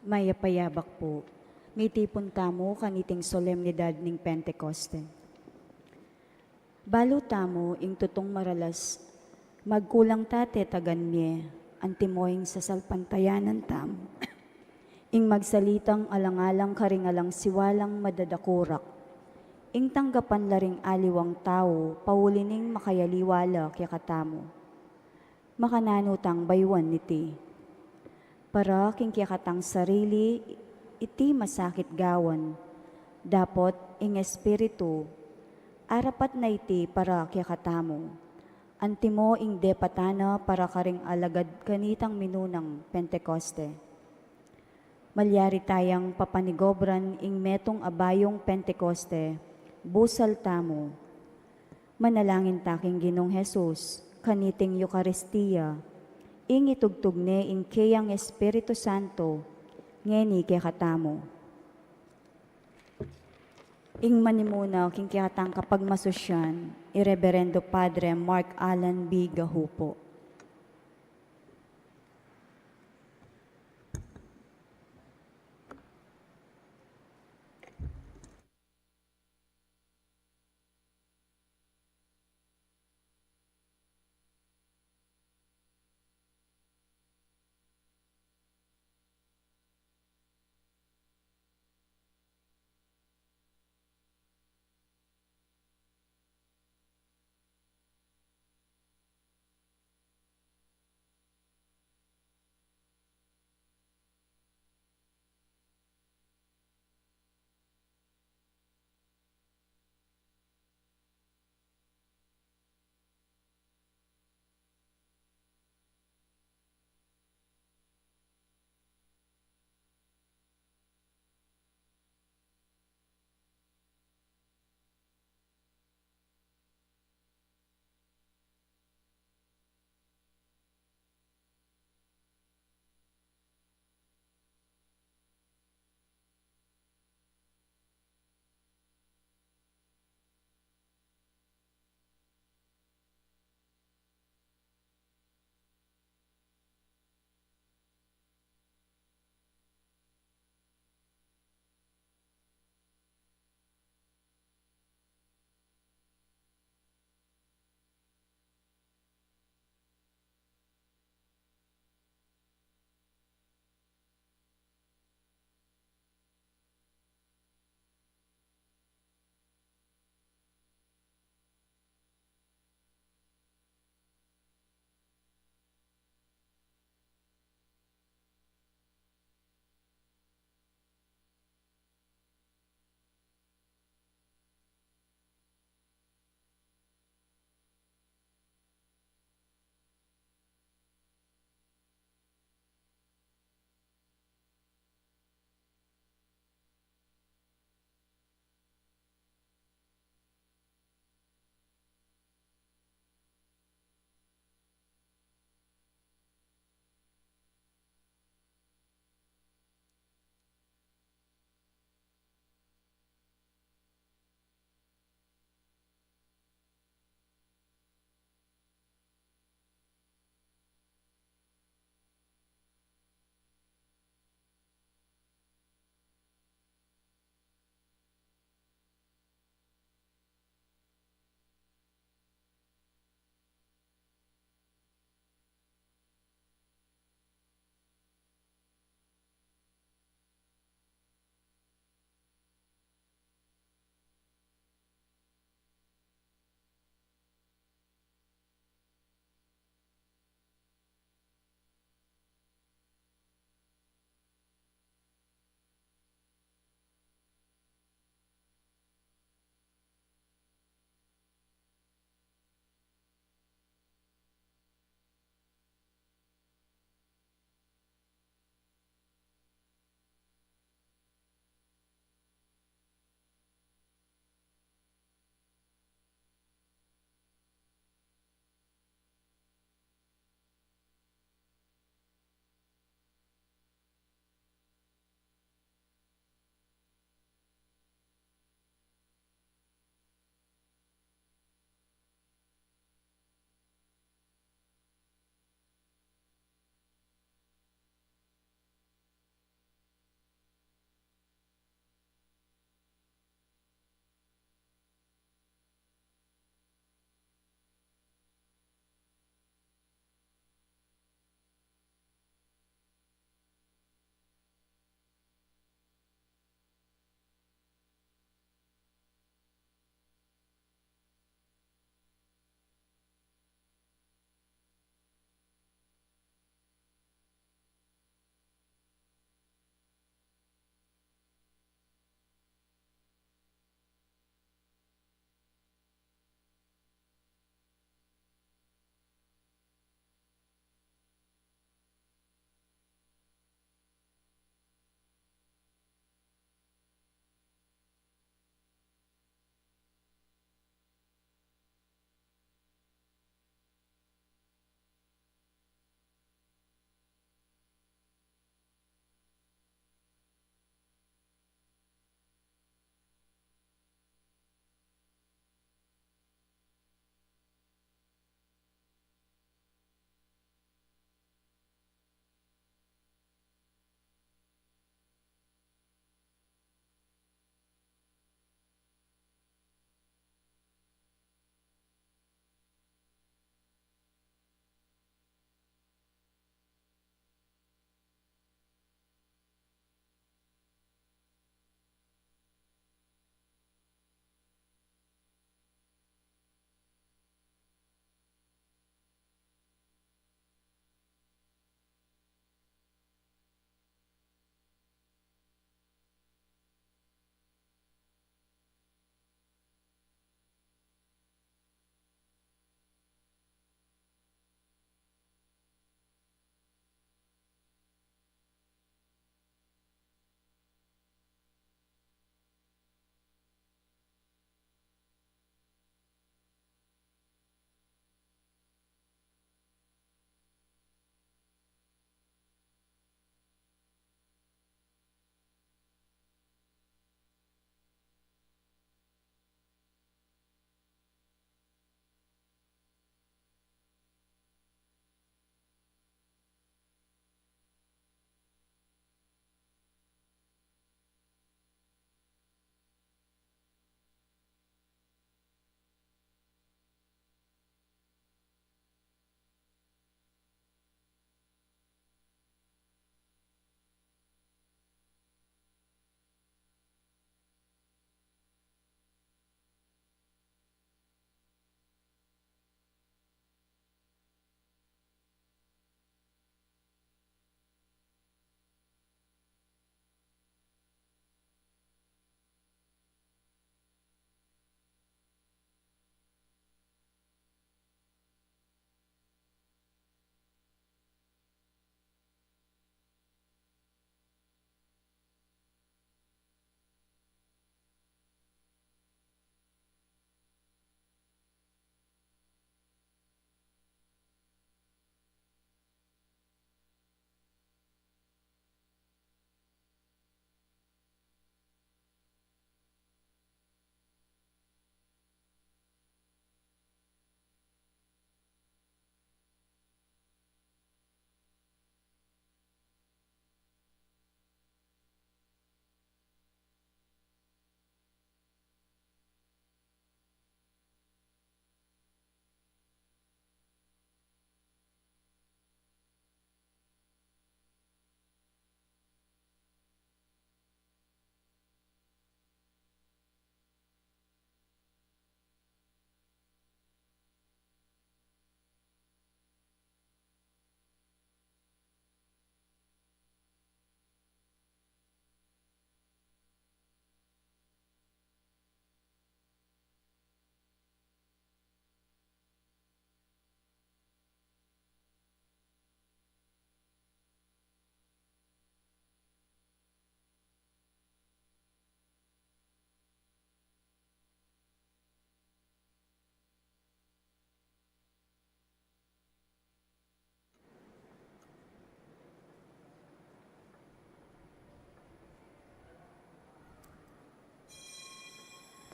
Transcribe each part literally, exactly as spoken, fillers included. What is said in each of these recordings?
Mayap a yabak pu. Mitipun tamu kaniting solemnidad ning Pentecoste. Balu tamu ing tutung maralas, magkulang ta tetagan mie, antimo ing sasalpantayanan tamu. Ing magsalitang alang-alang karing alang siwalang madadakurak. Ing tanggapan la ring aliwang tau, pauli ning makayaliwa la kekatamu. Makananu tang bayuan niti? Para king kekatang sarili, iti masakit gawan. Dapot ing Espiritu, arapat na iti para kekatamu. Antimo ing depatan na para karing alagad kanitang minunang Pentecoste. Malyari tayang papanigobran ing metung a bayung Pentecoste, busal tamu. Manalangin ta king Ginung Jesus, kaniting Eukaristia, ing itugtug ne ing keyang Espiritu Santo, ngeni kekatamu. Ing manimuna king kekatang kapagmasusian, i Reberendo Padre Mark Alan B. Gahupo.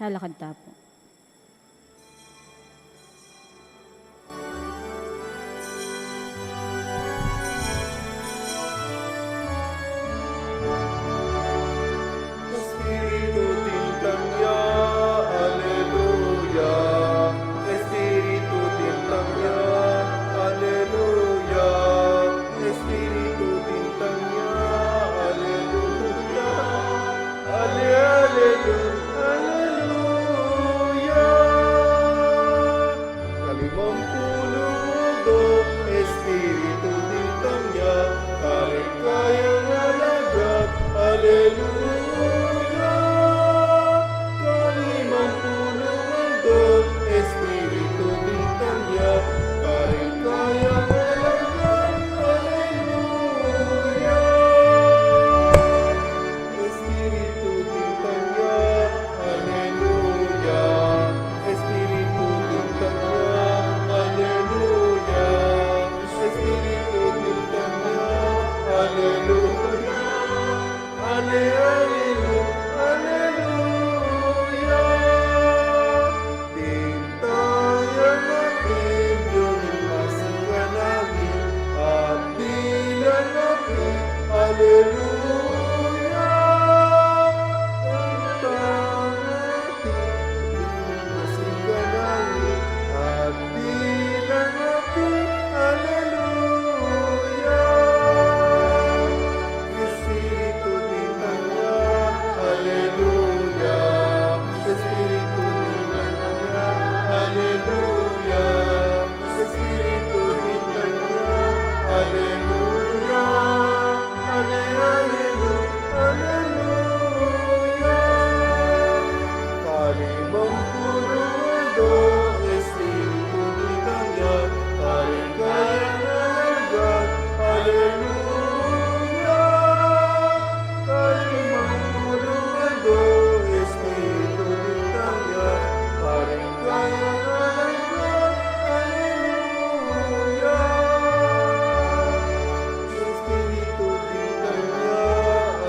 Lalakad ta pu. Espiritu dintang ya, aleluya. Espiritu dintang ya, aleluya. Espiritu dintang ya, aleluya. Ale, alelu-, aleluya. Kalimang pulu'ng aldo, Espiritu dintang ya, karing kayang alagad, aleluya. Kalimang pulu'ng aldo, Espiritu dintang ya, karing kayang alagad, aleluya. Espiritu dintang ya, aleluya. Espiritu dintang ya, aleluya. Espiritu dintang ya, aleluya. Ale, alelu-, aleluya. Dintang ya ing Dios, masikan amin, at dinan amin, aleluya. Dintang ya ing Dios, masikan amin, at dinan amin, aleluya. Espiritu dintang ya, aleluya. Espiritu dintang ya, aleluya. Espiritu dintang ya, aleluya. Ale, alelu-, aleluya. Kalimang pulu'ng aldo, Espiritu dintang ya, karing kayang alagad, aleluya. Kalimang pulu'ng aldo, Espiritu dintang ya, karing kayang alagad, aleluya. Espiritu dintang ya,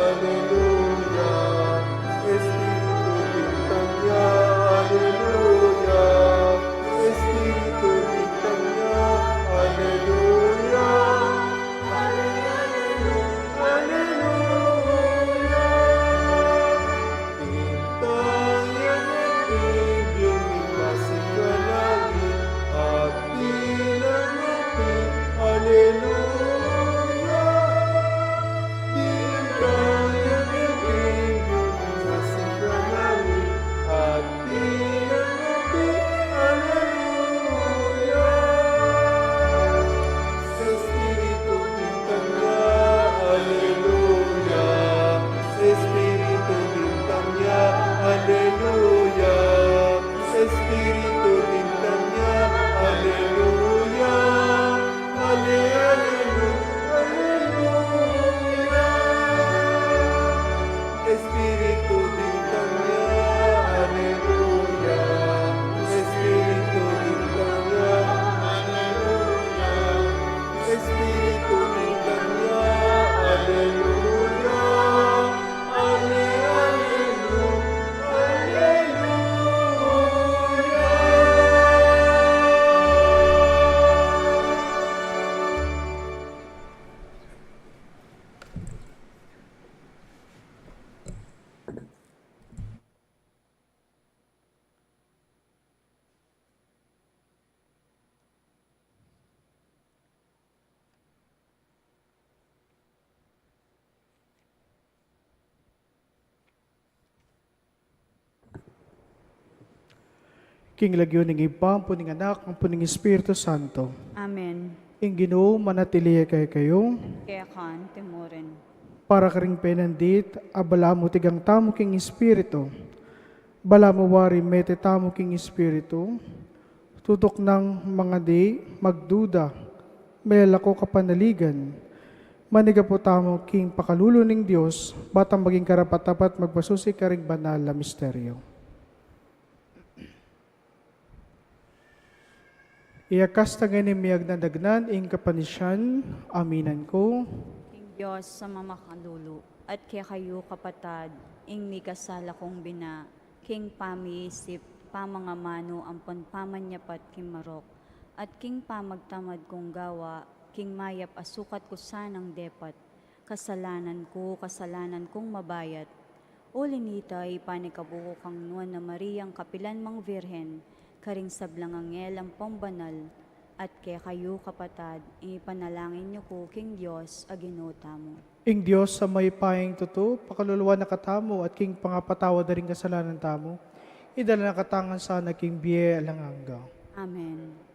aleluya. Espiritu dintang ya, aleluya. Espiritu dintang ya, aleluya. Aleluya, aleluya. Dintang ya ing Dios, masikan amin, at dinan amin, aleluya. Dintang ya ing Dios, masikan amin, at dinan amin, aleluya. Espiritu dintang ya, aleluya. Espiritu dintang ya, aleluya. Espiritu dintang ya, aleluya. Ale, alelu-, aleluya. Espiritu dintang ya, aleluya. Espiritu dintang ya, aleluya. Espiritu dintang ya, aleluya. Ale, alelu-, aleluya. King lagyu ning Ibpa, ampon ning Anak, ampon ning Espiritu Santo. Amen. Ing Ginu manatili ya kekayu. Keka naman murin. Para karing penandit, abala mu tigang tamu king Espiritu. Bala mu wari mete tamu king Espiritu, tutuknang mangadi, magduda, melako kapanaligan, manigapu tamu king pakalulu ning Dios, ba tang maging karapat-dapat magbasusi karing banal a misteryo. Iyakas ta ngeni miyagnanagnan ing kapanisian, aminan ku. King Dios a mamakalulu, at kekayu kapatad, ing mikasala kung bina, King pamiisip, pamangamanu ampon pamanyapat king marok, at king pamagtamad kung gawa, king mayap a sukat ku sanang depat, kasalanan ku, kasalanan kung mabayat. Uli nita, ipanikabu ku kang Nuan a Mariang kapilan mang Virgen, karing sablang anghel ampon banal, at kekayu kapatad, ipanalangin yu ku king Dios a Ginu tamu. Ing Dios a mayupayang tutu, pakalulu na katamu at king pangapatawad da ring kasalanan tamu, idala na katamu ngan sana king bie alang angga. Amen.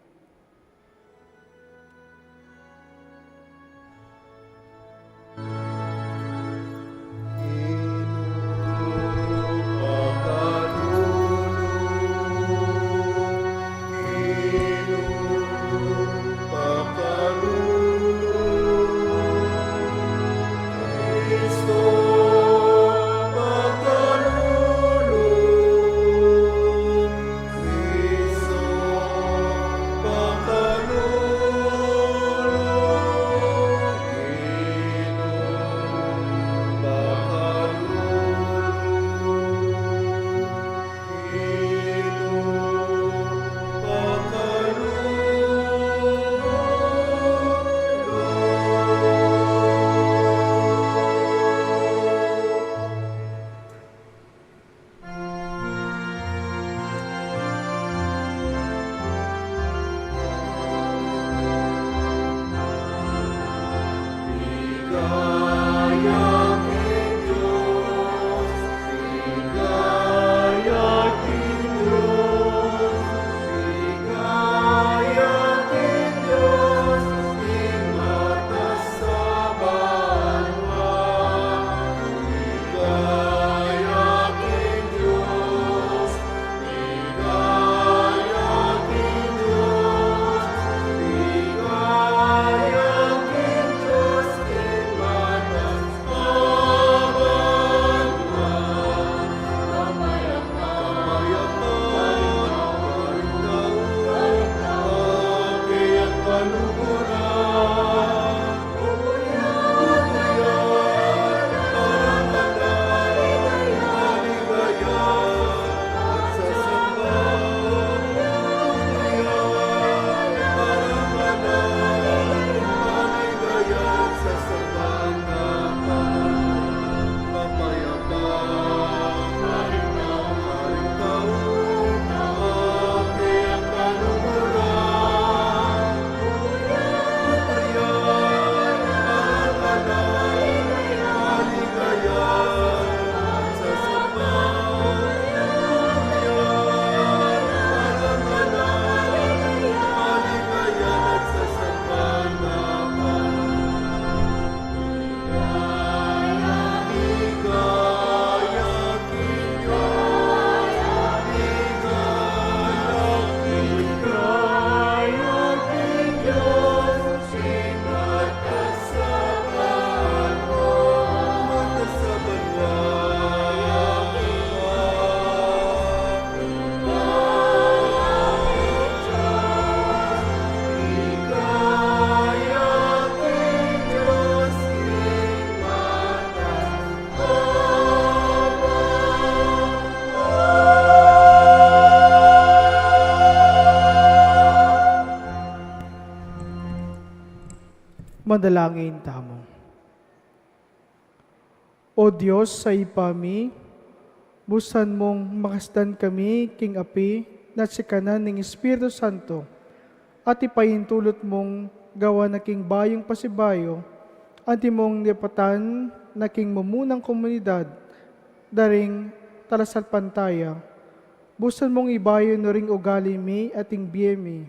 Manalangin tamu. O Dios a Ibpa mi, busan mung makasdan kami king api na sikanan ning Espiritu Santo, at ipaintulut mung gawan na king bayung pasibayu, anti mung lipatan na king mumunang komunidad da ring talasalpantaya. Busan mung ibayu no ring ugali mi at ing bie mi.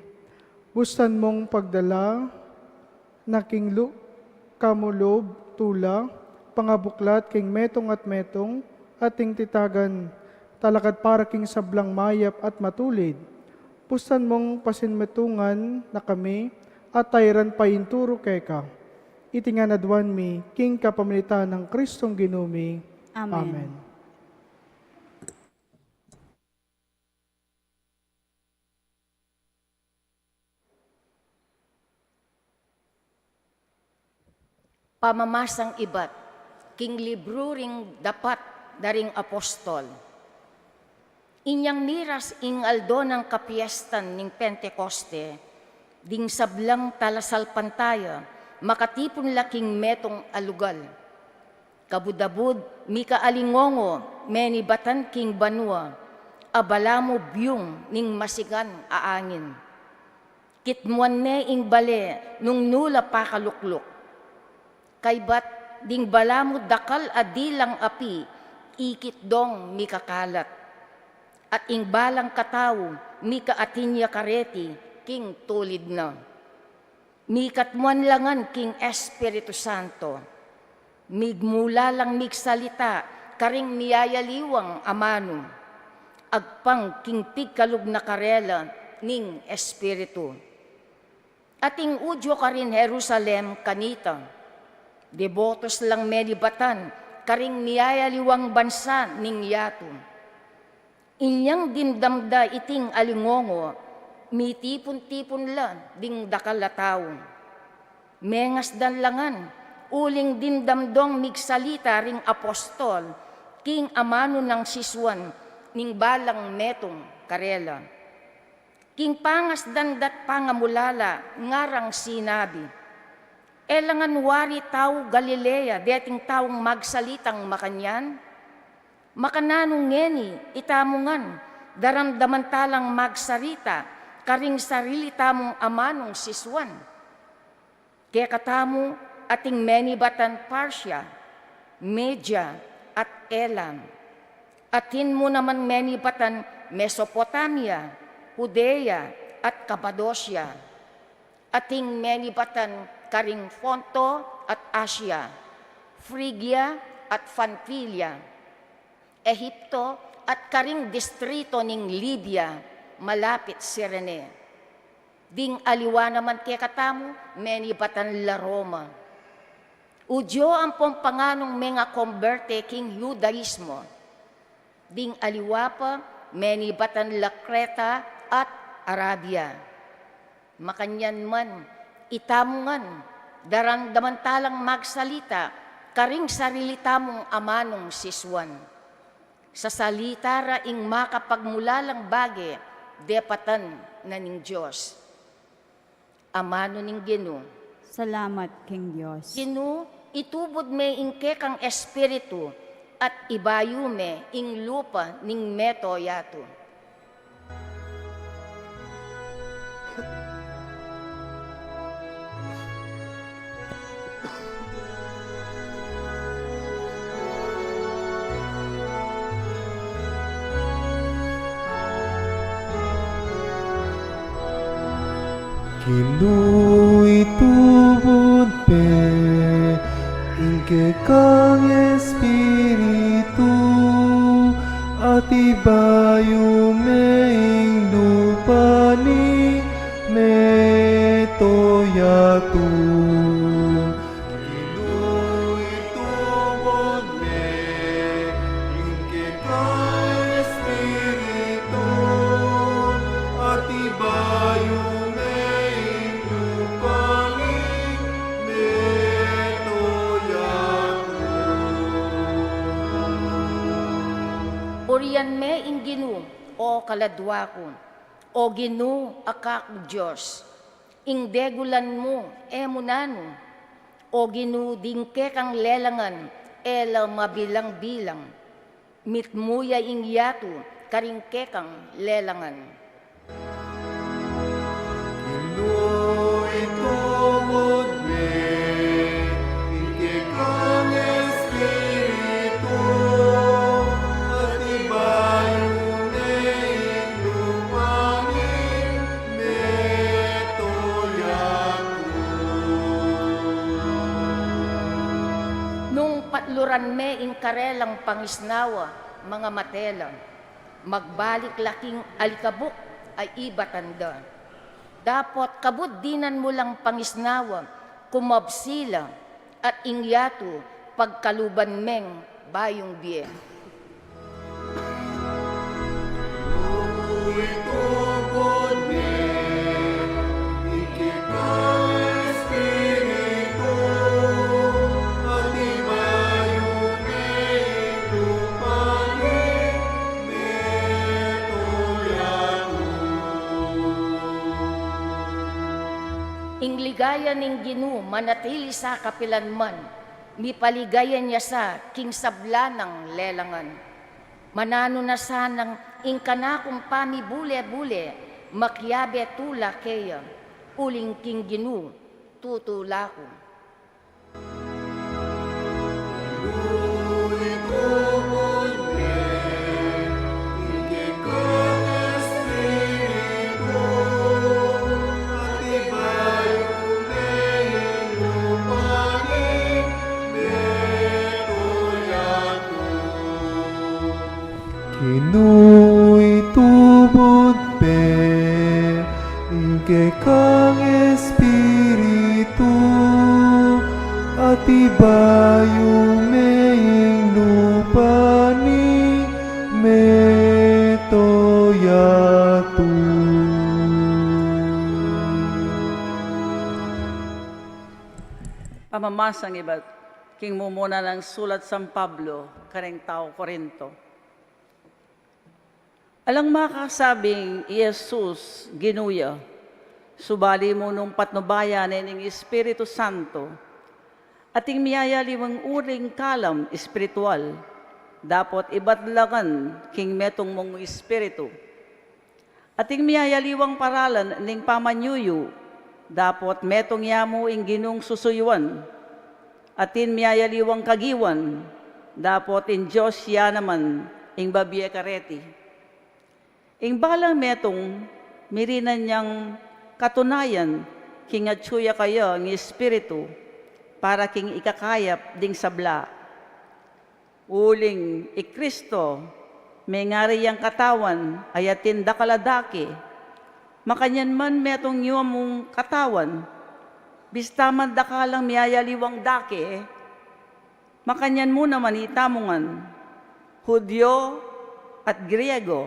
Busan mung pagdala na king lu-, kamu lub, tula, pangabuklat king metung at metung, at ing titagan, talakad para king sablang mayap at matulid. Busan mung pasinmetungan na kami, at tairan painturu keka. Iti ngan aduan mi, king kapamilatan nang Kristong Ginu mi. Amen. Amen. Pamamasang ibat king libru ring dapat da ring apostol. Inyang miras ing aldo nang kapiestan ning Pentekoste, ding sablang talasalpantaya makatipun la king metung a lugal. Kabud-abud, mika alingongo, menibatan king banua, a balamu biung ning masigan a angin. Kitmuan ne ing bale nung nu la pakalukluk. Kaybat ding balamu dakal a dilang api, ikit dong mikakalat. At ing balang katau, mikaatin ya kareti king tulid na. Mikatmuan la ngan king Espiritu Santo. Migmula lang migsalita karing miyayaliwang amanu, agpang king pigkalub na karela ning Espiritu. Ating Judio karin Jerusalem kanita, debotos lang menibatan karing miyayaliwang bansa ning yatu. Inyang dimdam da iting alingongo, mitipun-tipun la ding dakal a tau. Mengasdan la ngan, uling dimdam dong migsalita ring apostol king amanu nang sisuan ning balang metung karela. King pangasdan da't pangamulala, ngarang sinabi, "E la ngan wari tau Galilea deting taung magsalitang makanyan? Makananu ngeni itamu ngan daramdaman ta lang magsarita karing sarili tamung amanung sisuan?" Kekatamu ating menibatan Partia, Media, at Elam. Atin mu naman menibatan Mesopotamia, Judea, at Kapadosia. Ating menibatan karing Ponto at Asia, Frigia at Pamfilia, Ehipto at karing distrito ning Libia, malapit Cirene. Ding aliwa naman kekatamu, menibatan la Roma. Judio ampong panganung mengakomberte king Judaismo. Ding aliwa pa, menibatan la Kreta at Arabia. Makanyan man, itamu ngan, daramdaman ta lang magsalita karing sarili tamung amanung sisuan. Sasalita ra ing makapagmulalang bage depatan na ning Dios. Amanu ning Ginu. Salamat king Dios. Ginu, itubud me ing kekang Espiritu, at ibayu me ing lupa ning meto yatu. Ginu, itubud me ing kekang Espiritu, at ibayu me ing lupa ning meto yatu. Ginu, itubud me ing kekang Espiritu, at ibayu me ing lupa ning meto yatu. Purian me ing Ginu, o kaladwa ku, o Ginu a kakung Dios. Ing degulan mu, e mu nanu, o Ginu, ding kekang lelangan, e la mabilang-bilang. Mitmu ya ing yatu karing kekang lelangan. Ginu, itubud me ing kekang Espiritu, at ibayu me ing lupa ning meto yatu. Nung patluran me ing karelang pangisnawa, mangamate la, magbalik la king alikabuk a ibatan da. Dapot kabud dinan mu lang pangisnawa, kumabsi la, at ing yatu pagkaluban meng bayung bie. Itubud me ing kekang Espiritu, at ibayu me ing lupa ning meto Ligaya ning Ginu manatili sa kapilanman, mipaligayan ya sa king sabla nang lelangan. Mananu na sanang ing kanakung pamibule-bule, makiabe tula keya, uling king Ginu tutula ku. Ginu, itubud me ing kekang Espiritu, at ibayu me ing lupa ning meto yatu. Pamamasang ibat king mumuna nang sulat San Pablo kareng tau Corinto. Alang makasabing i Jesus Ginu ya, subali mu nung patnubayan ne ning Espiritu Santo, ating miyayaliwang uling kalam espiritual, dapot ibat la ngan king metung mung espiritu. Ating miyayaliwang paralan ning pamanyuyu, dapot metung ya mu ing Ginung susuyuan. Atin miyayaliwang kagiwan, dapot ing Dios ya naman ing babie kareti. Ing balang metung, mirinan yang katunayan king atyu ya kaya ing Espiritu para king ikakayap ding sabla. Uling i Kristo, mengari yang katawan, a atin dakal a dake. Makanyan man metung yu mung katawan, bista man dakal lang miyayaliwang dake, makanyan mu naman itamu ngan, Judio at Griego,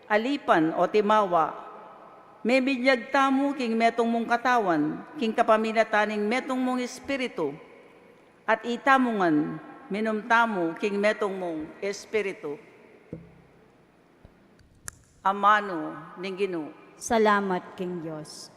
alipan o timawa, mebinyag tamu king metung mung katawan, king kapamilatan ning metung mung Espiritu, at itamu ngan, minum tamu king metung mung Espiritu. Amanu ning Ginu. Salamat king Dios.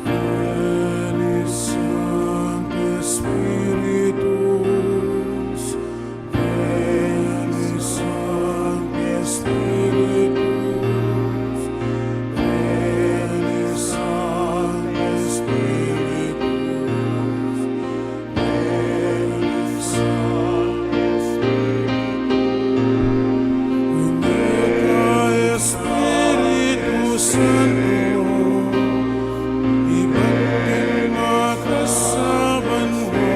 Veni Sancte Spiritus, Veni Sancte Spiritus, Veni Sancte Spiritus, Veni Sancte Spiritus. Veni Sancte Spiritus. Spiritus Sanctus, ibat king makasaban wa,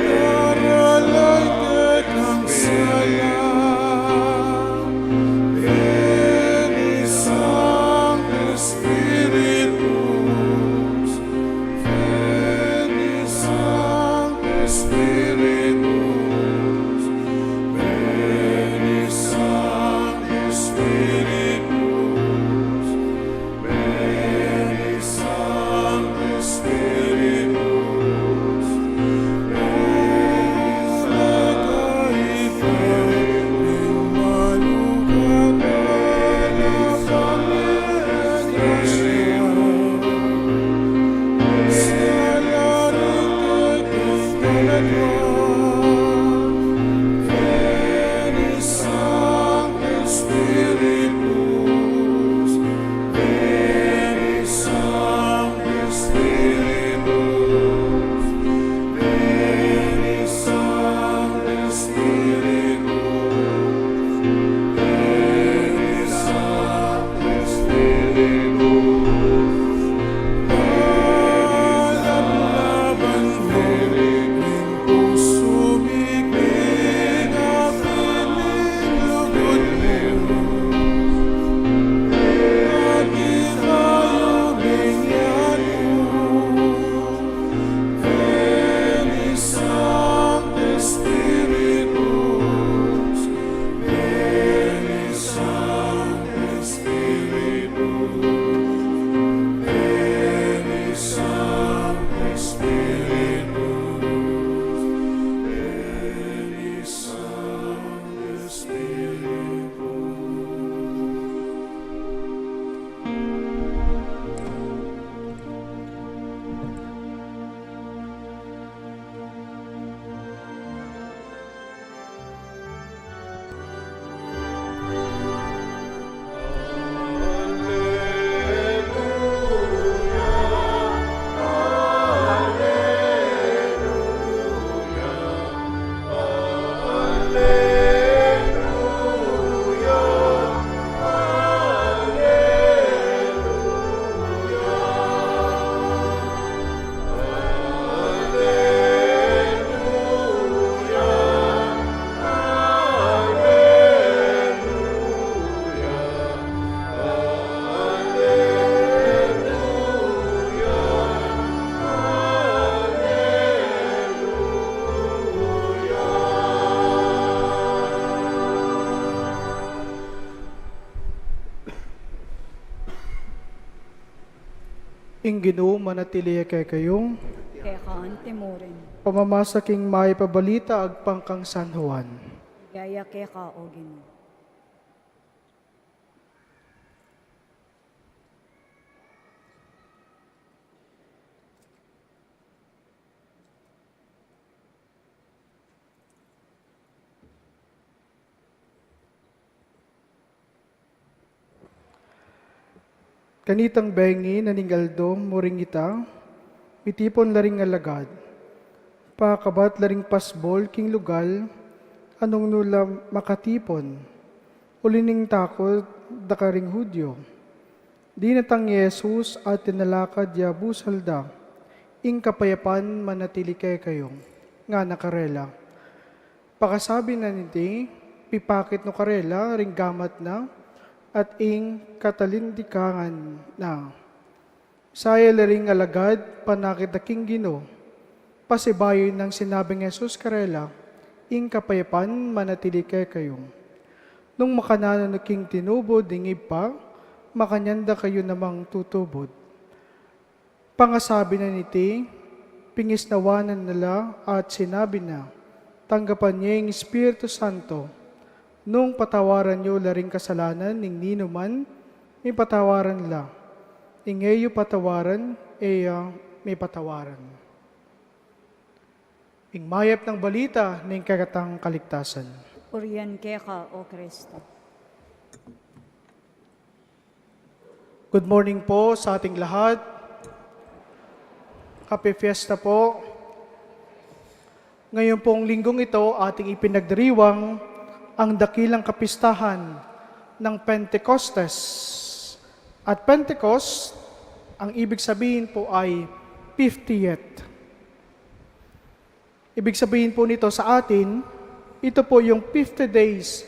daralai ke kang sala. Veni Sancte Spiritus, Veni Sancte Spiritus, Veni Sancte Spiritus, Veni Sancte Spiritus, Veni Sancte Spiritus. Ing Ginu manatili ya kekayu. Keka antimurin. Pamamasa king Mayap a Balita agpang kang San Juan. Ligaya keka, O Ginu. Kanitang bengi na ning aldo, murin ita, mitipun la ring alagad. Pakabat la ring pasbul king lugal a nung nu la makatipun, uli ning takut da karing Judio. Dinatang i Jesus at tinalakad ya busal da. Ing kapayapan manatili kekayu, ngana karela. Pakasabi na niti, pipakit no karela ring gamat na at ing katalindikangan na. Saya la ring alagad panakit da king Ginu. Pasibayu nang sinabing Jesus karela, ing kapayapan manatili kekayu. Nung makananu no king tinubud ing Ibpa, makanyan da kayu namang tutubud. Pangasabi na niti, pingisnawan na la at sinabi na, tanggapan ye ing Espiritu Santo. Nung patawaran yu la ring kasalanan ning ninuman, mipatawaran la. Ing e yu patawaran, e ya mipatawaran. Ing mayap nang balita ning kekatang kaligtasan. Purian keka, O Kristo. Good morning po sa ating lahat. Happy Fiesta po. Ngayon pong linggong ito, ating ipinagdiriwang ang dakilang kapistahan ng Pentecostes. At Pentecost, ang ibig sabihin po ay fiftieth. Ibig sabihin po nito sa atin, ito po yung fifty days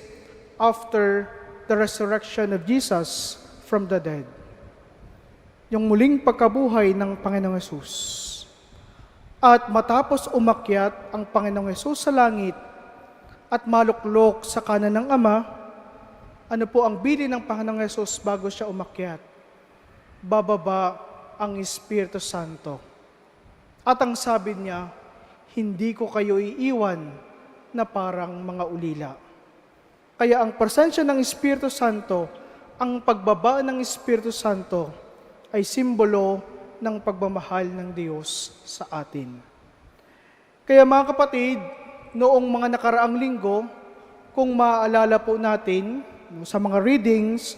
after the resurrection of Jesus from the dead. Yung muling pagkabuhay ng Panginoong Yesus. At matapos umakyat ang Panginoong Yesus sa langit at maluklok sa kanan ng Ama, ano po ang bilin ng Panginoong Yesus bago siya umakyat? Bababa ang Espiritu Santo. At ang sabi niya, "Hindi ko kayo iiwan na parang mga ulila." Kaya ang presensya ng Espiritu Santo, ang pagbaba ng Espiritu Santo, ay simbolo ng pagmamahal ng Diyos sa atin. Kaya, mga kapatid, noong mga nakaraang linggo, kung maaalala po natin, no, sa mga readings,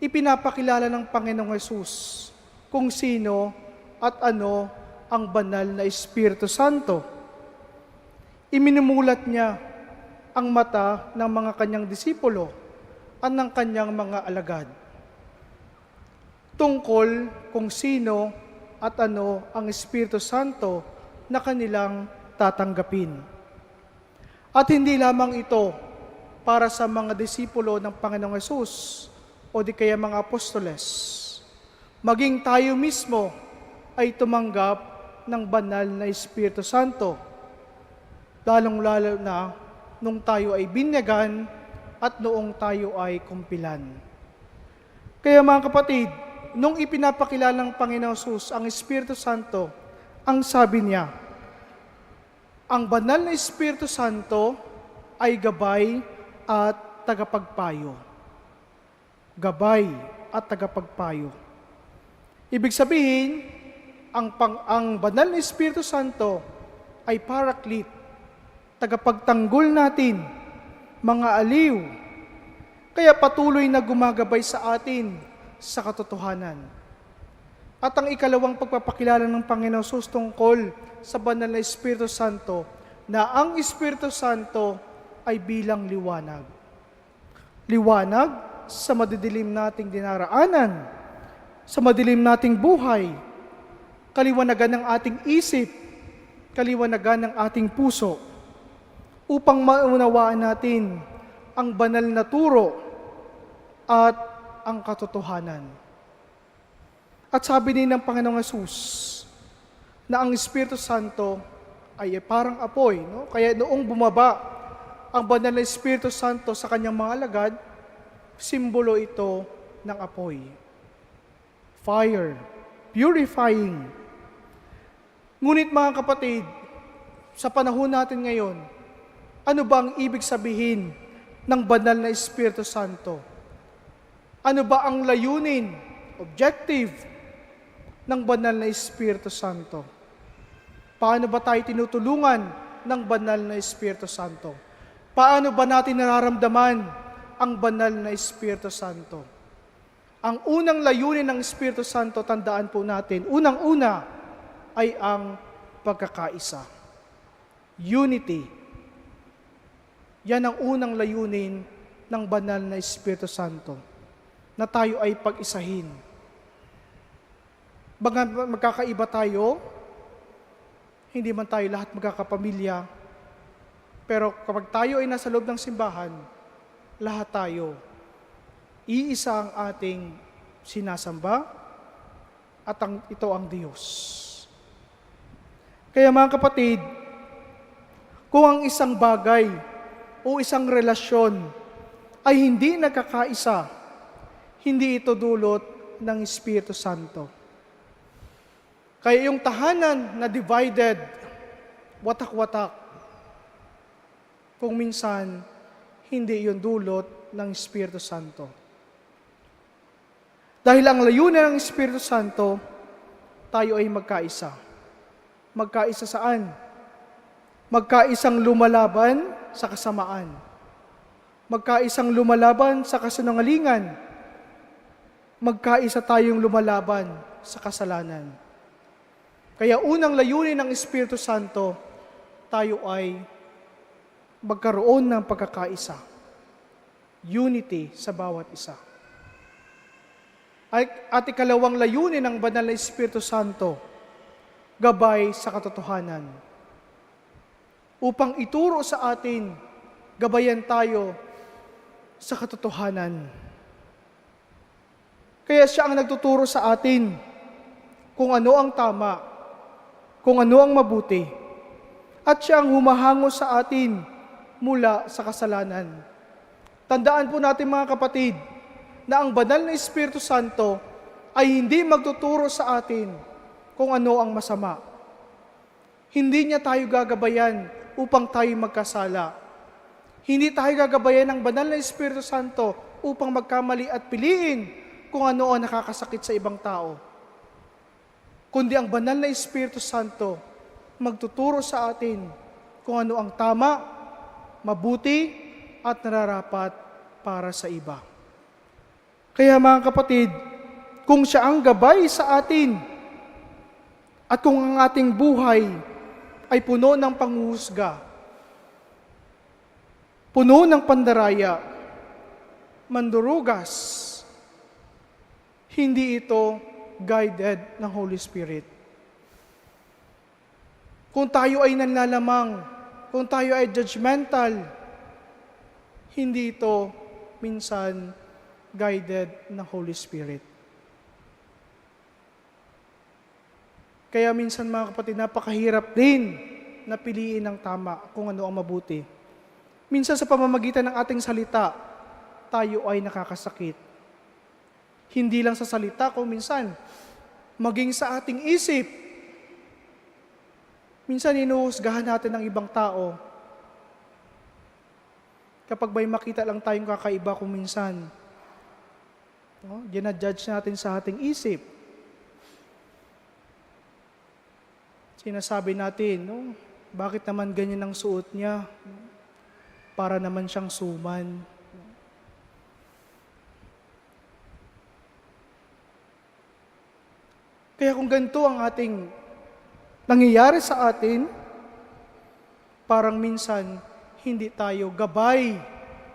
ipinapakilala ng Panginoong Yesus kung sino at ano ang banal na Espiritu Santo. Iminumulat niya ang mata ng mga kanyang disipulo at ng kanyang mga alagad tungkol kung sino at ano ang Espiritu Santo na kanilang tatanggapin. At hindi lamang ito para sa mga disipulo ng Panginoong Yesus o di kaya mga apostoles. Maging tayo mismo ay tumanggap ng banal na Espiritu Santo, lalong-lalo na nung tayo ay binyagan at noong tayo ay kumpilan. Kaya, mga kapatid, nung ipinapakilala ng Panginoong Yesus ang Espiritu Santo, ang sabi niya, "Ang banal na Espiritu Santo ay gabay at tagapagpayo." Gabay at tagapagpayo. Ibig sabihin, ang pang-, ang banal na Espiritu Santo ay paraclete, tagapagtanggol natin, mga aliw. Kaya patuloy na gumagabay sa atin sa katotohanan. At ang ikalawang pagpapakilala ng Panginoon Jesus tungkol sa banal na Espiritu Santo, na ang Espiritu Santo ay bilang liwanag. Liwanag sa madidilim nating dinaraanan, sa madilim nating buhay, kaliwanagan ng ating isip, kaliwanagan ng ating puso, upang maunawaan natin ang banal na turo at ang katotohanan. At sabi din ng Panginoong Yesus na ang Espiritu Santo ay parang apoy, no? Kaya noong bumaba ang banal na Espiritu Santo sa kanyang mga alagad, simbolo ito ng apoy. Fire. purifying. Ngunit, mga kapatid, sa panahon natin ngayon, ano ba ang ibig sabihin ng banal na Espiritu Santo? Ano ba ang layunin, objective, ng banal na Espiritu Santo? Paano ba tayo tinutulungan ng banal na Espiritu Santo? Paano ba natin nararamdaman ang banal na Espiritu Santo? Ang unang layunin ng Espiritu Santo, tandaan po natin, unang-una ay ang pagkakaisa. Unity. Yan ang unang layunin ng banal na Espiritu Santo, na tayo ay pag-isahin. Bagamat magkakaiba tayo, hindi man tayo lahat magkakapamilya, pero kapag tayo ay nasa loob ng simbahan, lahat tayo, iisa ang ating sinasamba, at ang, ito ang Diyos. Kaya, mga kapatid, kung ang isang bagay o isang relasyon ay hindi nagkakaisa, hindi ito dulot ng Espiritu Santo. Kaya yung tahanan na divided, watak-watak, kung minsan, hindi yun dulot ng Espiritu Santo. Dahil ang layunin ng Espiritu Santo, tayo ay magkaisa. Magkaisa saan? Magkaisang lumalaban sa kasamaan. Magkaisang lumalaban sa kasinungalingan. Magkaisa tayong lumalaban sa kasalanan. Kaya unang layunin ng Espiritu Santo, tayo ay magkaroon ng pagkakaisa. Unity sa bawat isa. Ay, at ikalawang layunin ng banal na Espiritu Santo, gabay sa katotohanan. Upang ituro sa atin, gabayan tayo sa katotohanan. Kaya siya ang nagtuturo sa atin kung ano ang tama, kung ano ang mabuti, at siya ang humahango sa atin mula sa kasalanan. Tandaan po natin, mga kapatid, na ang banal na Espiritu Santo ay hindi magtuturo sa atin kung ano ang masama. Hindi niya tayo gagabayan upang tayo magkasala. Hindi tayo gagabayan ng banal na Espiritu Santo upang magkamali at piliin kung ano ang nakakasakit sa ibang tao. Kundi ang banal na Espiritu Santo magtuturo sa atin kung ano ang tama, mabuti, at nararapat para sa iba. Kaya, mga kapatid, kung siya ang gabay sa atin, at kung ang ating buhay ay puno ng panghuhusga, puno ng pandaraya, mandurugas, hindi ito guided ng Holy Spirit. Kung tayo ay nanlalamang, kung tayo ay judgmental, hindi ito minsan guided ng Holy Spirit. Kaya minsan, mga kapatid, napakahirap din na piliin ang tama, kung ano ang mabuti. Minsan sa pamamagitan ng ating salita, tayo ay nakakasakit. Hindi lang sa salita, kung minsan, maging sa ating isip. Minsan, hinuhusgahan natin ang ibang tao. Kapag may makita lang tayong kakaiba, kung minsan, no, ginajudge natin sa ating isip. Sinasabi natin, no, "Bakit naman ganyan ang suot niya? Para naman siyang suman." Kaya kung ganito ang ating nangyayari sa atin, parang minsan hindi tayo gabay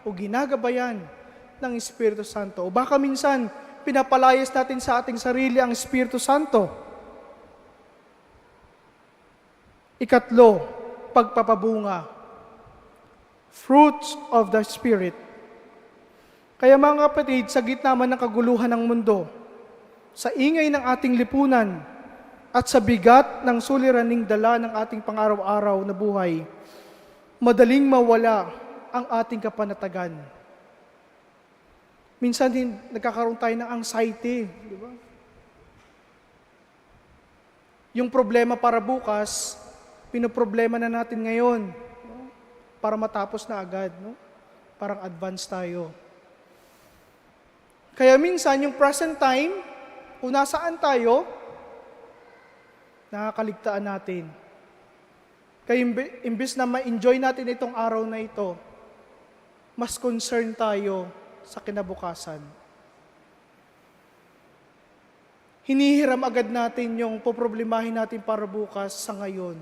o ginagabayan ng Espiritu Santo. O baka minsan pinapalayas natin sa ating sarili ang Espiritu Santo. Ikatlo, pagpapabunga. Fruits of the Spirit. Kaya, mga kapatid, sa gitna man ng kaguluhan ng mundo, sa ingay ng ating lipunan, at sa bigat ng suliraning dala ng ating pang-araw-araw na buhay, madaling mawala ang ating kapanatagan. Minsan din, nagkakaroon tayo ng anxiety, di ba? Yung problema para bukas, pinoproblema na natin ngayon, no? Para matapos na agad, no? Parang advance tayo. Kaya minsan, yung present time, kung nasaan tayo, nakakaligtaan natin. Kaya imbi-, imbis na ma-enjoy natin itong araw na ito, mas concern tayo sa kinabukasan. Hinihiram agad natin yung poproblemahin natin para bukas sa ngayon.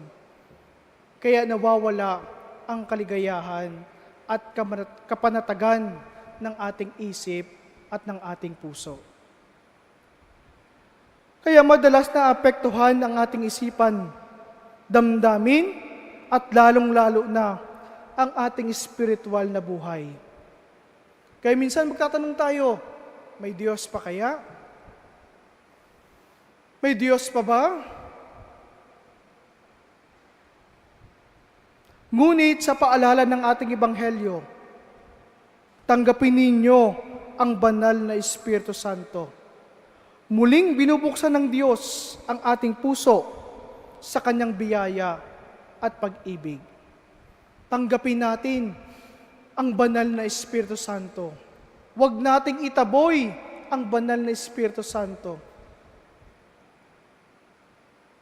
Kaya nawawala ang kaligayahan at kamanat-, kapanatagan ng ating isip at ng ating puso. Kaya madalas naapektuhan ang ating isipan, damdamin, at lalong-lalo na ang ating espiritual na buhay. Kaya minsan magtatanong tayo, "May Diyos pa kaya? May Diyos pa ba?" Ngunit sa paalala ng ating ebanghelyo, "Tanggapin ninyo ang banal na Espiritu Santo." Muling binubuksan ng Diyos ang ating puso sa kanyang biyaya at pag-ibig. Tanggapin natin ang banal na Espiritu Santo. Huwag nating itaboy ang banal na Espiritu Santo.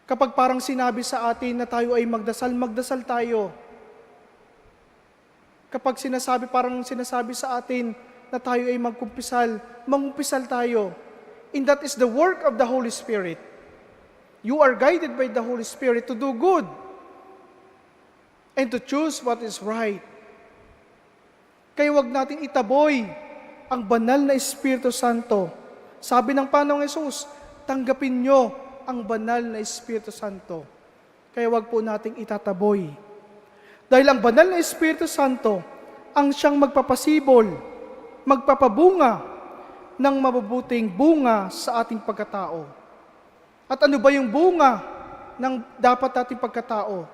Kapag parang sinabi sa atin na tayo ay magdasal, magdasal tayo. Kapag sinasabi, parang sinasabi sa atin na tayo ay magkumpisal, mangumpisal tayo. And that is the work of the Holy Spirit. You are guided by the Holy Spirit to do good and to choose what is right. Kaya huwag nating itaboy ang banal na Espiritu Santo. Sabi ng Panginoong Yesus, "Tanggapin nyo ang banal na Espiritu Santo." Kaya huwag po nating itataboy. Dahil ang banal na Espiritu Santo ang siyang magpapasibol, magpapabunga ng mabubuting bunga sa ating pagkatao. At ano ba yung bunga ng dapat nating pagkatao?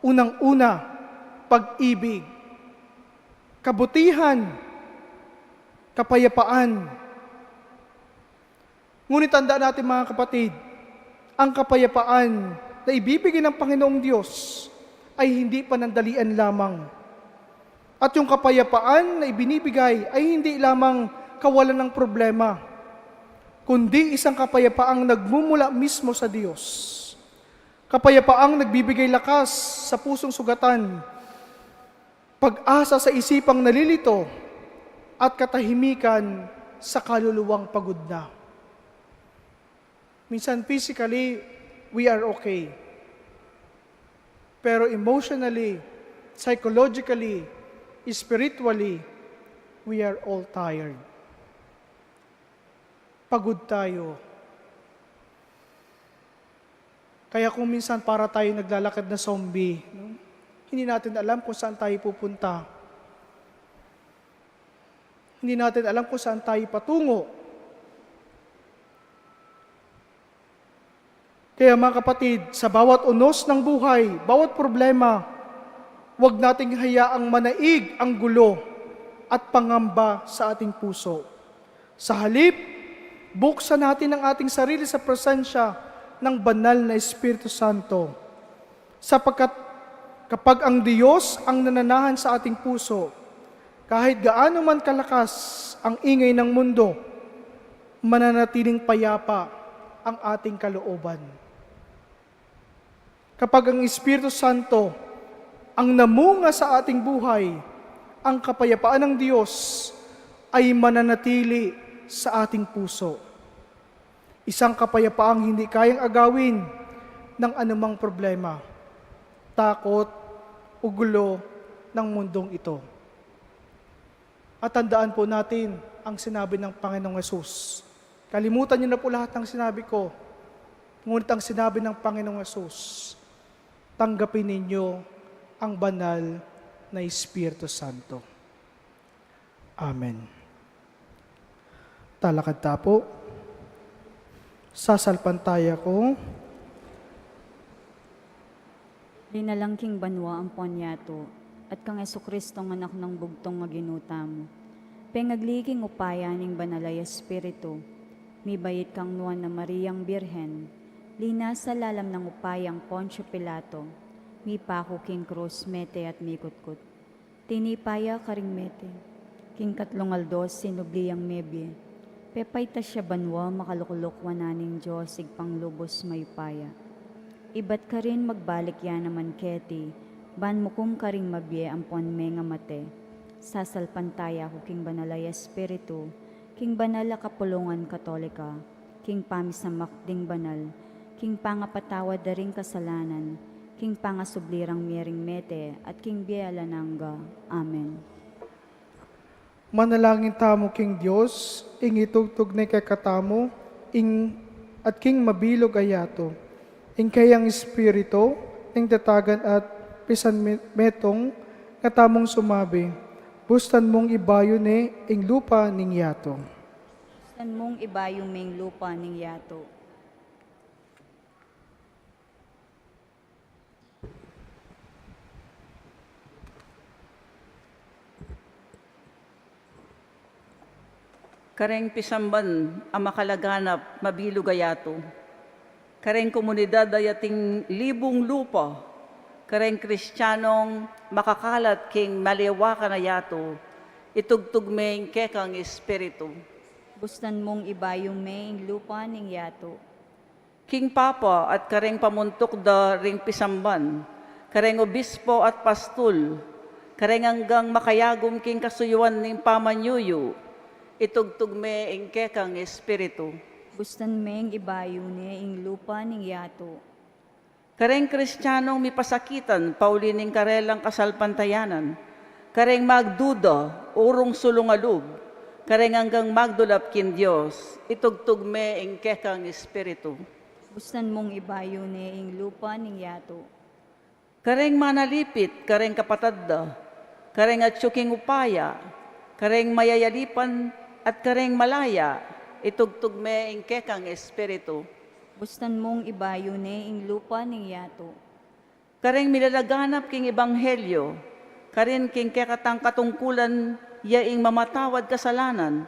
Unang-una, pag-ibig, kabutihan, kapayapaan. Ngunit tandaan natin, mga kapatid, ang kapayapaan na ibibigay ng Panginoong Diyos ay hindi panandalian lamang. At yung kapayapaan na ibinibigay ay hindi lamang kawalan ng problema, kundi isang kapayapaang nagmumula mismo sa Diyos. Kapayapaang nagbibigay lakas sa pusong sugatan, pag-asa sa isipang nalilito, at katahimikan sa kaluluwang pagod na. Minsan physically, we are okay. Pero emotionally, psychologically, spiritually, we are all tired. Pagod tayo. Kaya kung minsan para tayo naglalakad na zombie, no? Hindi natin alam kung saan tayo pupunta. Hindi natin alam kung saan tayo patungo. Kaya, mga kapatid, sa bawat unos ng buhay, bawat problema, huwag nating hayaang manaig ang gulo at pangamba sa ating puso. Sa halip, buksan natin ang ating sarili sa presensya ng banal na Espiritu Santo. Sapagkat kapag ang Diyos ang nananahan sa ating puso, kahit gaano man kalakas ang ingay ng mundo, mananatiling payapa ang ating kalooban. Kapag ang Espiritu Santo ang namunga sa ating buhay, ang kapayapaan ng Diyos ay mananatili sa ating puso. Isang kapayapaang hindi kayang agawin ng anumang problema, takot, o gulo ng mundong ito. At tandaan po natin ang sinabi ng Panginoong Yesus. Kalimutan niyo na po lahat ng sinabi ko. Ngunit ang sinabi ng Panginoong Yesus, "Tanggapin ninyo ang banal na Espiritu Santo." Amen. Talakad ta po. Sasalpantaya ko. Linalang king banua ampon yatu, at kang Jesucristong Anak nang bugtung a Ginu tamu. Pengagli king upaya ning Banal a Espiritu, mibait kang Nuan a Mariang Birhen, Linasa lalam nang upaya nang Poncio Pilato, mipaku king krus, mete at mikutkut. Tinipa ya karing mete. King katlung aldo sinubli yang mebie. Pepaitas ya banua, makalukluk wanan ning Dios Ibpang lubus mayupaya. Ibat karin magbalik ya naman keti, ban mukum karing mabie ampon menga mate. Sasalpantaya ku king Banal a Espiritu, king banal a kapulungan Katolika, king pamisamak ding banal, king pangapatawad da ring kasalanan, king pangasubli rang mie ring mete, at king bie alang angga. Amen. Manalangin tamu king Dios, ing itugtug ne kekatamu, ing, at king mabilug a yatu, ing kayang Espiritu, ing tatagan at pisanmetung, nga tamung sumabi, bustan mung ibayu ne ing lupa ning yatu. Bustan mung ibayu me ing lupa ning yatu. Kareng pisamban a makalaganap, mabilug a yatu. Kareng komunidad a ating libung lupa. Kareng Kristianong makakalat king malewakan a yatu. Itugtug me ing kekang Espiritu. Bustan mung ibayu me ing lupa ning yatu. King Papa at kareng pamuntuk da ring pisamban, kareng obispo at pastul, kareng anggang makayagum king kasuyuan ning pamanyuyu, itugtug me ing kekang Espiritu. Bustan meng ibayu ne ing lupa ning yatu. Kareng Kristianong mipasakitan pauli ning karelang kasalpantayanan, kareng magduda, urung sulung a lub, kareng anggang magdulap king Dios, itugtug me ing kekang Espiritu. Bustan mung ibayu ne ing lupa ning yatu. Kareng manalipit, kareng kapatad da, kareng atyu king upaya, kareng mayayalipan, at kareng malaya, itugtug me ing kekang Espiritu. Bustan mung ibayu ne ing lupa ning yatu. Kareng milalaganap king ebanghelyo, karin king kekatang katungkulan ya ing mamatawad kasalanan,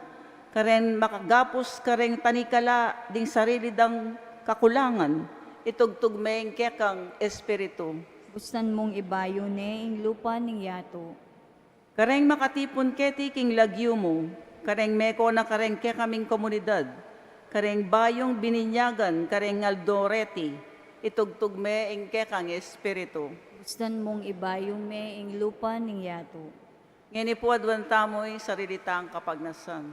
kareng makagapus kareng tanikala ding sarili dang kakulangan, itugtug me ing kekang Espiritu. Bustan mung ibayu ne ing lupa ning yatu. Kareng makatipun keti king lagyu mu, kareng meko na kareng kekaming komunidad, kareng bayung bininyagan kareng aldo reti, itugtug me ing kekang Espiritu. Bustan mung ibayu me ing lupa ning yatu. Ngeni pu aduan tamu ing sarili tang kapagnasan.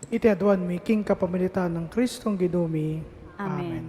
Iti aduan mi king kapamilatan nang Kristong Ginu mi. Amen. Amen.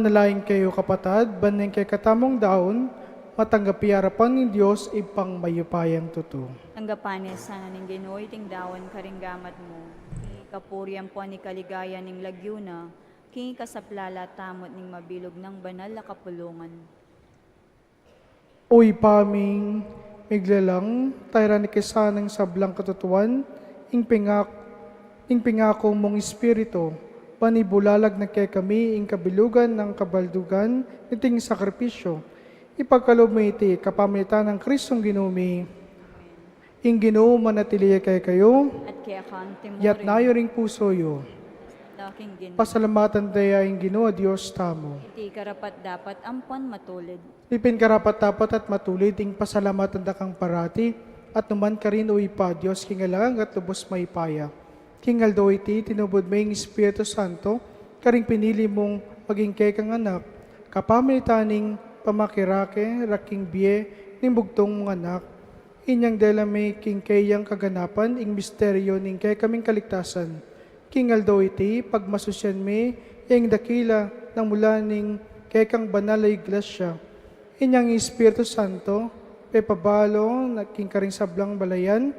Manalangin kayu, kapatad, ban ing kekatamung daun, matanggap ya king arapan ning Dios, Ibpang mayupayang tutu. Tanggapan na sana ning Ginu iting daun karing gamat mu, king kapurian ampon king kaligayan ning lagyu na, king ikasaplala tamu at ning mabilug nang banal a kapulungan. O Ibpa ming miglalang, tayran na ke sana ning sablang katutuan ing pingak-, ing pingaku mung Espiritu, ban ibulalag na kekami ing kabilugan nang kabaldugan niting sakripisyu. Ipagkalub mu iti kapamilatan nang Kristong Ginu mi. Ing Ginu manatili ya kekayu. At keka mu rin. Iyatas yu ring pusu yu. King Ginu. Pasalamatan taya ing Ginu a Dios tamu. Iti karapat-dapat ampon matulid. Iti pin karapat-dapat at matulid ing pasalamatan da kang parati, at nukarin man, O Ibpa, Dios king alang angga at lubus mayupaya. King aldo iti, tinubud me ing Espiritu Santo karing pinili mung maging kekang anak, kapamilatan ning pamakirake ra king bie ning bugtung mung anak. Inyang dela me king keyang kaganapan ing misteryu ning kekaming kaligtasan. King aldo iti, pagmasusian me ing dakila nang mula ning kekang banal a Iglesia. Inyang Espiritu Santo, pepabalu na king karing sablang balayan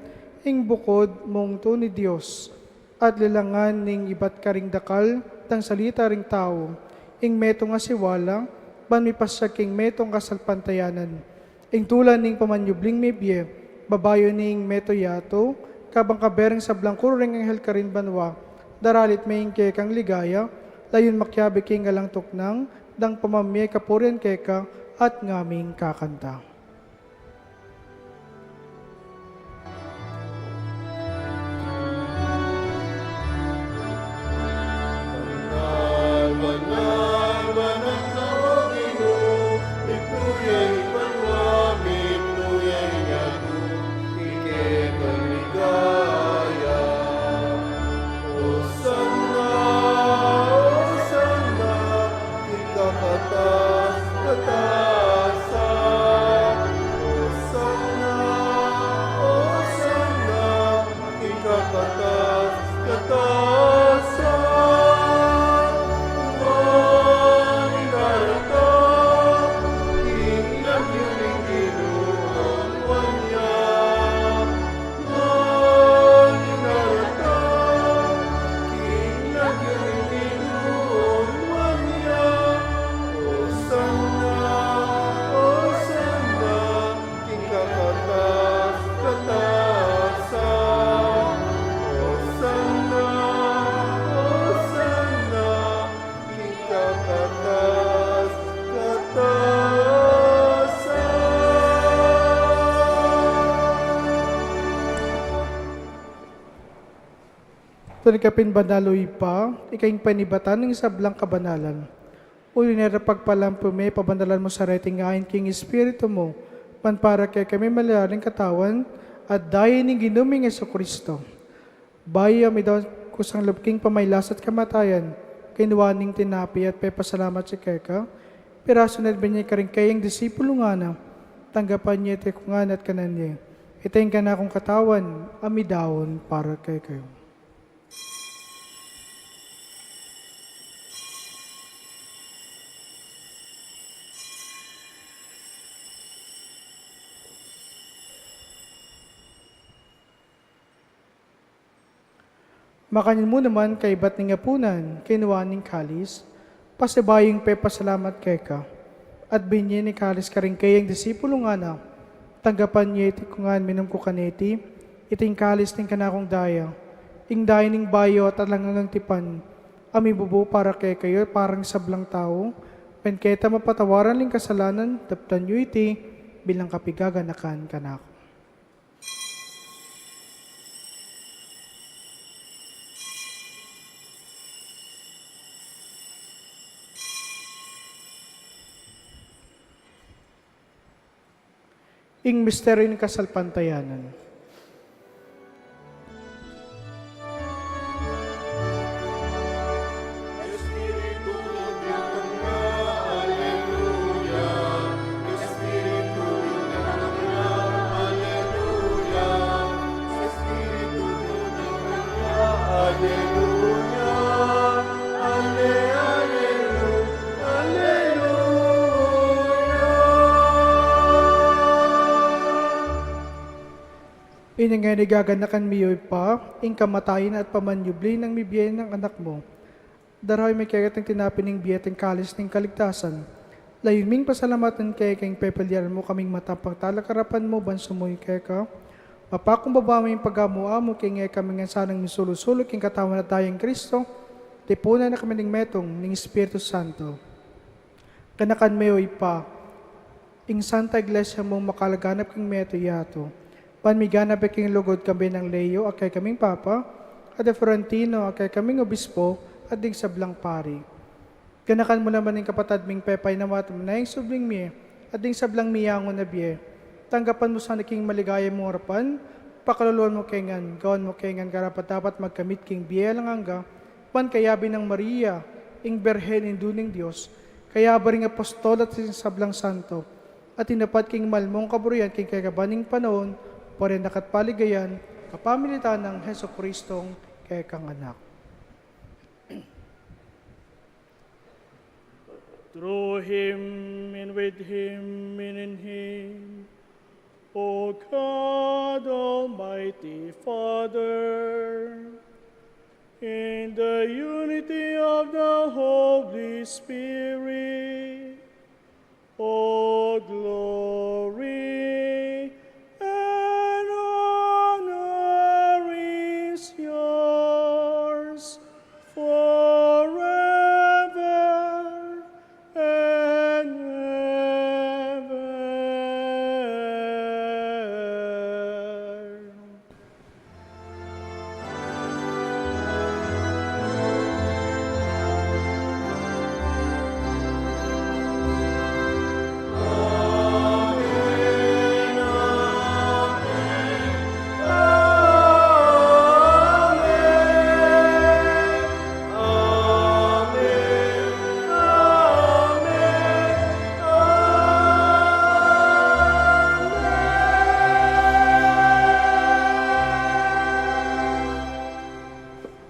ing bukud mung tune a Dios, at lilangan ning ibat karing dakal dang salita ring tau ing metung a siwala, ban mipasyag king metung a kasalpantayanan. Ing tula ning pamanyubling mebie, babayu ning metung a yatu, kabang kabe ring sablang kuru ring anghel karin banua, daralit me ing kekang ligaya, layun makiabe king alang tuknang dang pamamie kapurian keka, at ngaming kakanta. Ikakatas-katasan, Hosanna, Hosanna, ikakatas-katasan, maninarata king lagyu ning Ginu ing nuan ya. Tune ka pin banal, O Ibpa, ika ing panibatan ning sablang kabanalan. Uli na nita, pagpalampu me, pabanalan mu sa reting ain king Espiritu mu, ban para kekami mala ring katawan at daya ning Ginu ming Jesucristo. Bayu a midaun kusang lub king pamailas at kamatayan, kinua ne ing tinape at pepasalamat ya keka, pirasu ne at binye karing kayang disipulu, ngana: Tanggapan ye iti kungan at kanan ye. Iti ing kanakung katawan a midaun para kekayu. Makanyan mu naman kaibat ning apunan, kinua ne ing kalis, pasibayu ing pepasalamat keka, at binye ne ing kalis karing kayang disipulu, ngana: Tanggapan ye iti kungan, minum ko kaniti, iti ing kalis ning kanakung daya, ing daya ning bayu at alang anggang tipan, a mibubu para kekayu at para king sablang tau, ban keta mapatawaran la ring kasalanan. Daptan yu iti bilang kapiganakan kanaku. Ing misteryu ning kasalpantayanan. Ini ngeni gaganakan mi, o Ibpa, ing kamatayan at pamanyubli nang mibie nang Anak mu. Daraun mi keka iting tinape ning bie at ing kalis ning kaligtasan. Layun ming pasalamatan keka ing pepalyaran mu kaming matapang talakarapan mu ban sumuyu keka. Mapakumbaba mu ing pagamu-amu king e kami ngan sanang misulu-sulu king katawan at dayang Kristo, tipunan na kami ning metung ning Espiritu Santo. Ganakan me, o Ibpa, ing Santa Iglesia mung makalaganap king meto yatu. Ban miganap ya king lugud kambe nang Leo a kekaming Papa, at i Florentino a kekaming Obispo, at ding sablang pari. Ganakan mu naman ing kapatad ming pepainawa at manayang subling mie, at ding sablang miyangu na bie. Tanggapan mu sana king maligaya mung arapan, pakaluluan mu ke ngan, gawan mu ke ngan karapat-dapat magkamit king bie alang angga, ban kayabe nang Maria, ing Birhen Indu ning Dios, kayabe ring apostol at ing sablang santo, a tinupad king mal mung kaburian king kekaban ning panaun, purian daka at paligayan, kapamilatan nang Jesucristong kekang Anak. Through him, and with him, and in him, O God, Almighty Father, in the unity of the Holy Spirit, all glory and honor is yours forever and ever.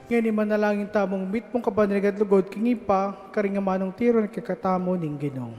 Ngeni manalangin tamung mitmung kabanalan at lugud king Ibpa, karing amanung tiru na kekatamu ning Ginu.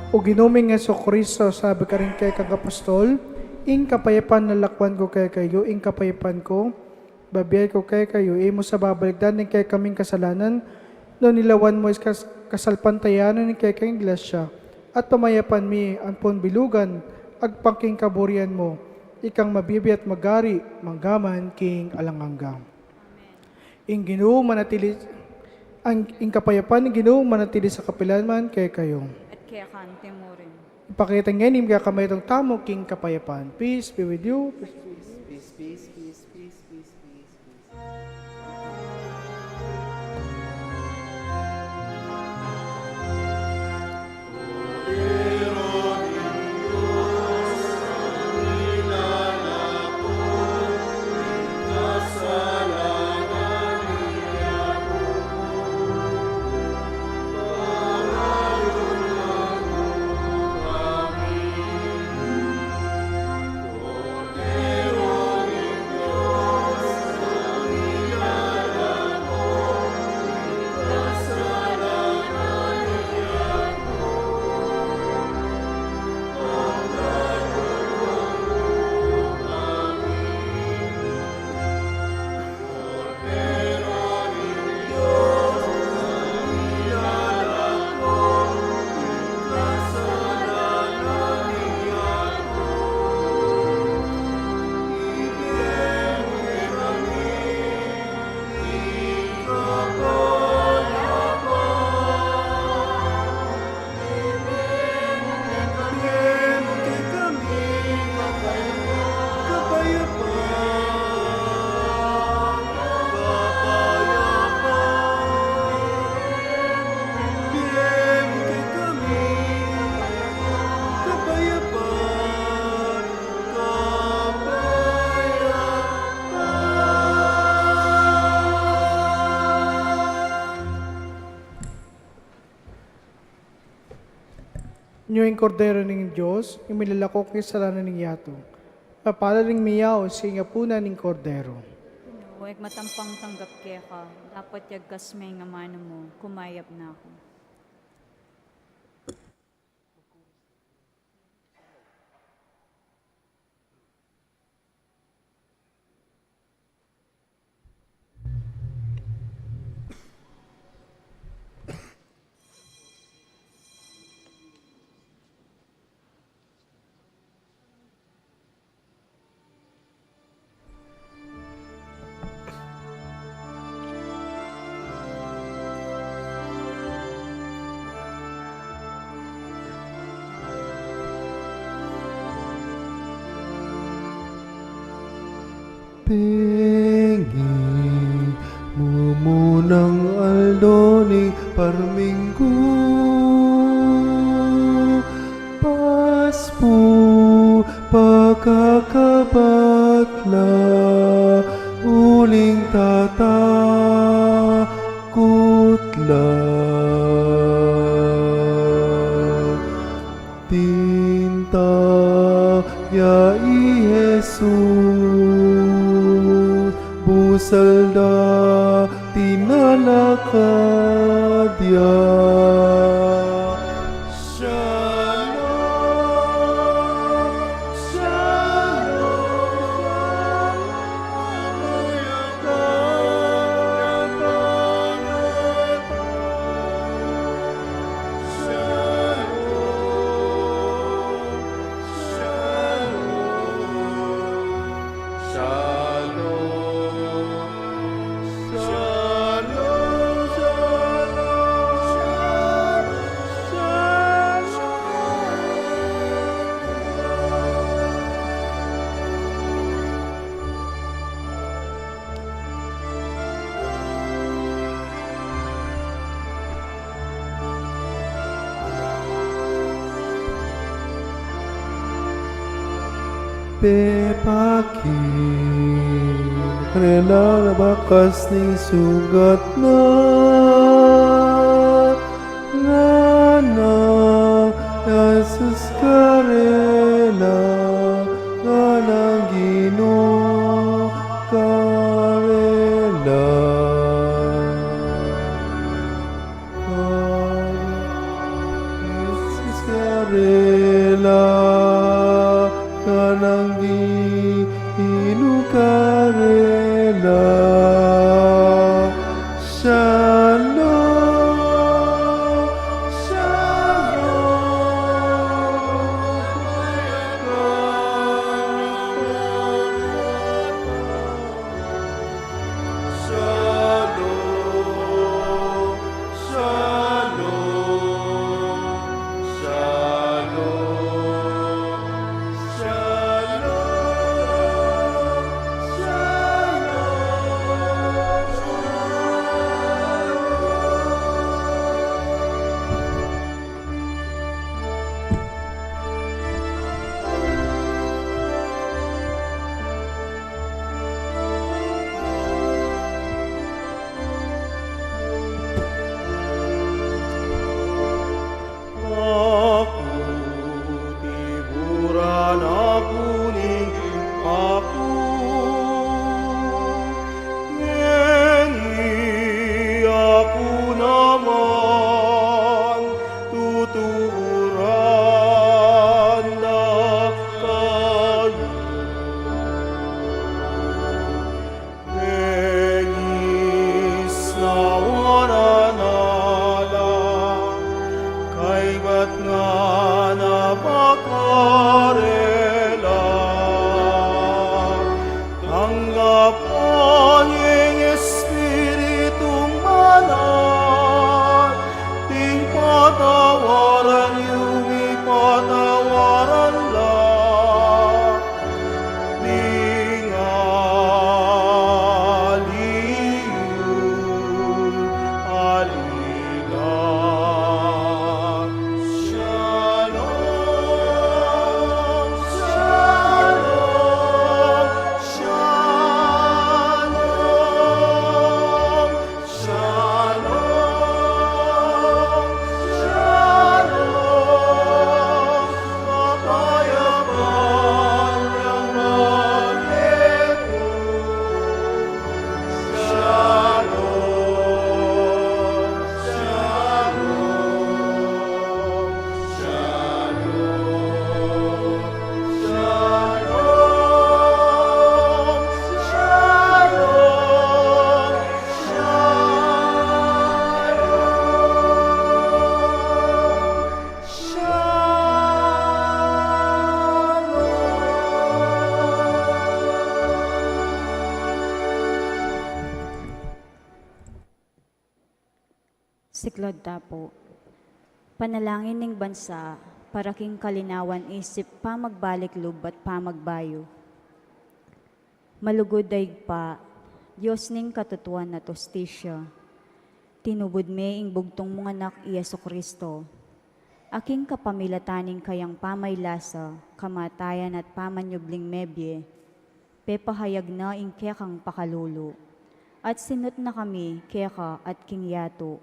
O Ginu ming Jesucristo, sabi karing kekang apostol, ing kapayapan lalakwan ku kekayu, ing kapayapan ku bibie ku kekayu, e mu sa babalikdan ding kekaming kasalanan, Nune lawan mu ing kas-, kasalpantayanan ning kekang Iglesia, at pamayapan mi ampon bilugan agpang king kaburian mu, ikang mabibie at magari, mangga man king alang angga. Amen. Ing Ginu manatili, ang, ing kapayapan ning Ginu manatili sa kapilan man kekayu. At keka mu rin. Ipakit ing kekatamung kapayapan. Peace be with you. Peace, peace, peace. Ini ing Kordero ning Dios, ing milalako king kasalanan ning yatu. Mapalad ding miyaus king apunan ning Kordero. Ginu, e ku matampang tanggap keka, dapot yagkas me ing amanu mu, kumayap na ku. Pengit mumunang aldo ning parminggu, paspu pakakabat la, uling tatakut la. Tinta ya i Jesus, busal da tinalakad ya. Shalom, shalom, shalom. Pepakibat karela ing bakas ning sugat na, ngana Jesus karela, ngana ing Ginu karela. Jesus karela, ngana ing Ginu karela. Shalom. Siklod ta pu. Panalangin ning bansa para king kalinawan isip, pamagbalik lub at pamagbayu. Malugud a Ibpa, Dios ning katutuan at ustisya, tinubud me ing bugtung mung Anak, i Jesucristo, a king kapamilatan ning kayang pamaylasa, kamatayan at pamanyubling mebie, pepahayag na ing kekang pakalulu, at sinut na kami keka at king yatu.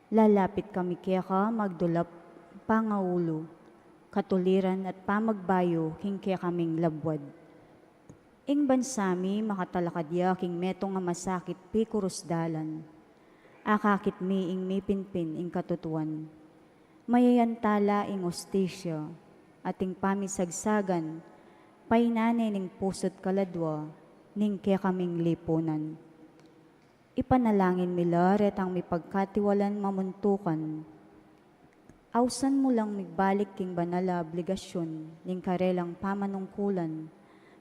Lalapit kami keka magdulap pangaulu, katuliran at pamagbayu king kekaming labwad. Ing bansa mi makatalakad ya king metung a masakit pikurus dalan. Akakit mi ing mipinpin ing katutuan. Mayayantala ing ustisya, at ing pamisagsagan, painane ning pusut kaladwa, ning kekaming lipunan. Ipanalangin mi la retang mipagkatiwalan mamuntukan. Ausan mu lang migbalik king banal a obligasyun ning karelang pamanungkulan,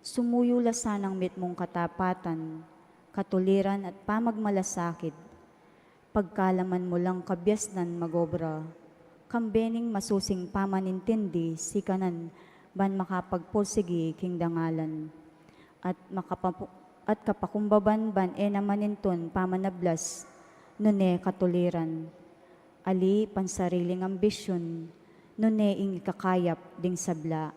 sumuyu la sanang mitmung katapatan, katuliran at pamagmalasakit. Pagkalaman mu lang kabiasnan magobra, kambe ning masusing pamanintindi sikanan ban makapagpursigi king dangalan. At makapapu-, at kapakumbaban ban e na manintun pamanablas, nune katuliran. Ali pansariling ambisyun, nune ing ikakayap ding sabla.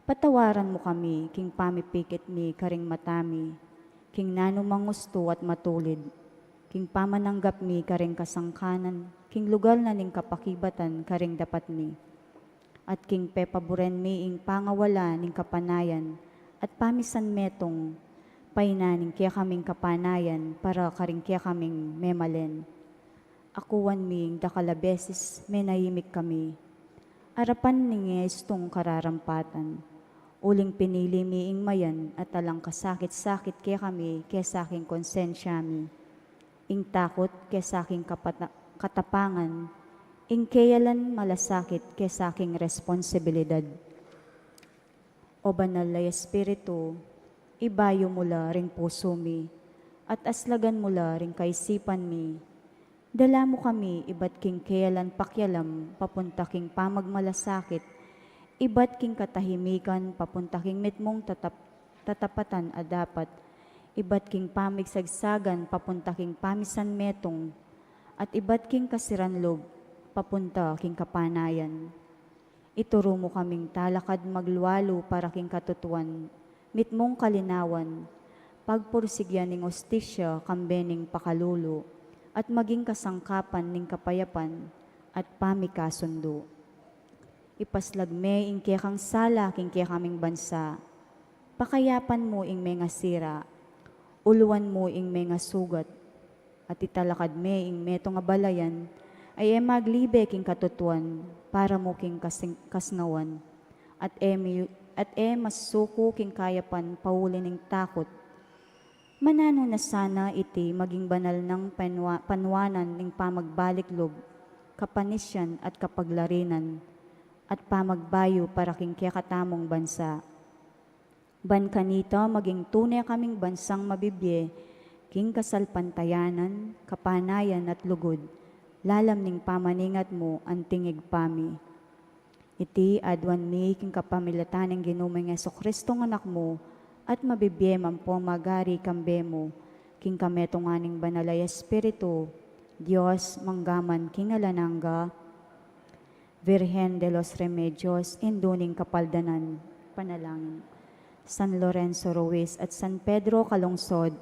Patawaran mu kami king pamipikit mi karing mata mi, king nanu mang ustu at matulid, king pamananggap mi karing kasangkanan, king lugal na ning kapakibatan karing dapat mi, at king pepaburen mi ing pangawala ning kapanayan at pamisan metung, painan ning kekaming kapanayan para karing kekaming memalen. Akuan mi ing dakal a beses menahimik kami arapan ning istung kararampatan, uling pinili mi ing mayan at alang kasakit-sakit kekami kesa king konsensya mi, ing takut kesa king kapata-, katapangan, ing keyalan malasakit kesa king responsibilidad. O Banal a Espiritu, ibayu mu la ring pusu mi, at aslagan mu la ring kaisipan mi. Dala mu kami ibat king keyalan pakialam papunta king pamagmalasakit, ibat king katahimikan papunta king mitmung tatap-, tatapatan a dapat, ibat king pamigsagsagan papunta king pamisan metung, at ibat king kasiran lub papunta king kapanayan. Ituru mu kaming talakad maglualu para king katutuan, mitmung kalinawan, pagpursigyan ning ustisya kambe ning pakalulu, at maging kasangkapan ning kapayapan at pamikasundu. Ipaslag me ing kekang sala king kekaming bansa. Pakayapan mu ing mengasira, uluan mu ing mengasugat, at italakad me ing metung a balayan a e maglibe king katutuan para mu king kasing-, kasngawan, at e mi-, at e masuku king kayapan pauli ning takut. Mananu na sana iti maging banal nang panwa-, panwanan ning pamagbalik lub, kapanisian at kapaglarinan, at pamagbayu para king kekatamung bansa. Ban kanita maging tune kaming bansang mabibie king kasalpantayanan, kapanayan at lugud, lalam ning pamaningat mu anting Ibpa mi. Iti aduan mi king kapamilatan ning Ginu ming Jesucristo nga Anak mu, at mabibie man pu magari kambe mu, king kametungan ning Banal a Espiritu, Dios, mangga man king alang angga. Virgen de los Remedios, Indu ning Kapaldanan, panalangin. San Lorenzo Ruiz at San Pedro Calungsod,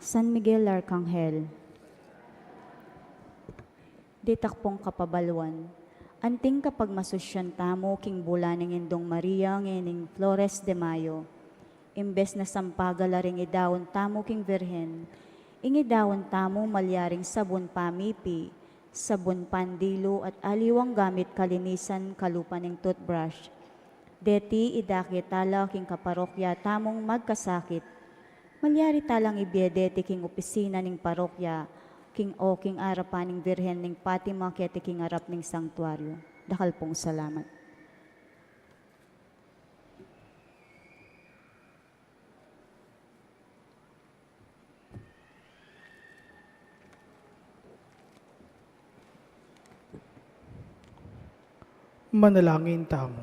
San Miguel Arcangel. Ditak pung kapabaluan, anting kapagmasusyan tamu king bula ning Indung Maria ngening Flores de Mayo, imbes na sampaga la ring idaun tamu king Virgen, ing idaun tamu malyaring sabun pamipi, sabun pandilu at aliwang gamit kalinisan kalupa ning toothbrush. Deti idake tala king kaparokya tamung magkasakit. Malyari talang ibie deti king opisina ning parokya, king o king arapan ning Virgen ning Fatima keti king arap ning sangtuaryo. Dakal pung salamat. Manalangin tamu.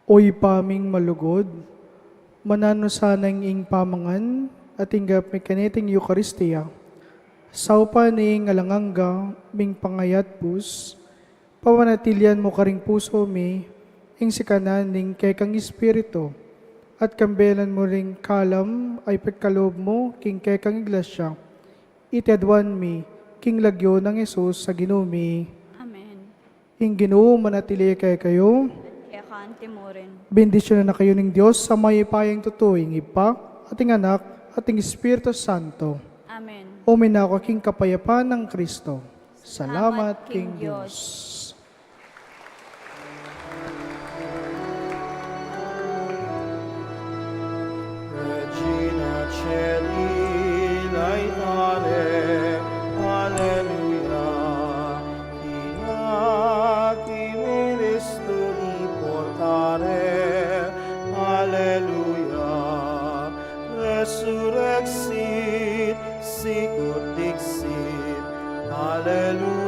O Ibpa ming malugud, mananu sana ing pamangan at tinggap mi kaniting Eukaristia, saupan ning alang angga ming pangayatbus, pamanatilian mu karing pusu mi ing sikanan ning kekang Espiritu, at kambelan mu ring kalam a ipagkalub mu king kekang Iglesia. Iti aduan mi king lagyu nang Jesus a Ginu mi. Amen. Ing Ginu manatili kekayu. Kaya kanti mo rin. Bendisyunan na kayu ning Dios a mayupayang tutu, ing Ibpa, at ing Anak, at ing Espiritu Santo. Amen. Umiyak kayu king kapayapan nang Kristo. Salamat king Dios. Regina Caeli, laetare, alleluia. King aki miristu ni portare, alleluia. Resurrexit sicut dixit, alleluia.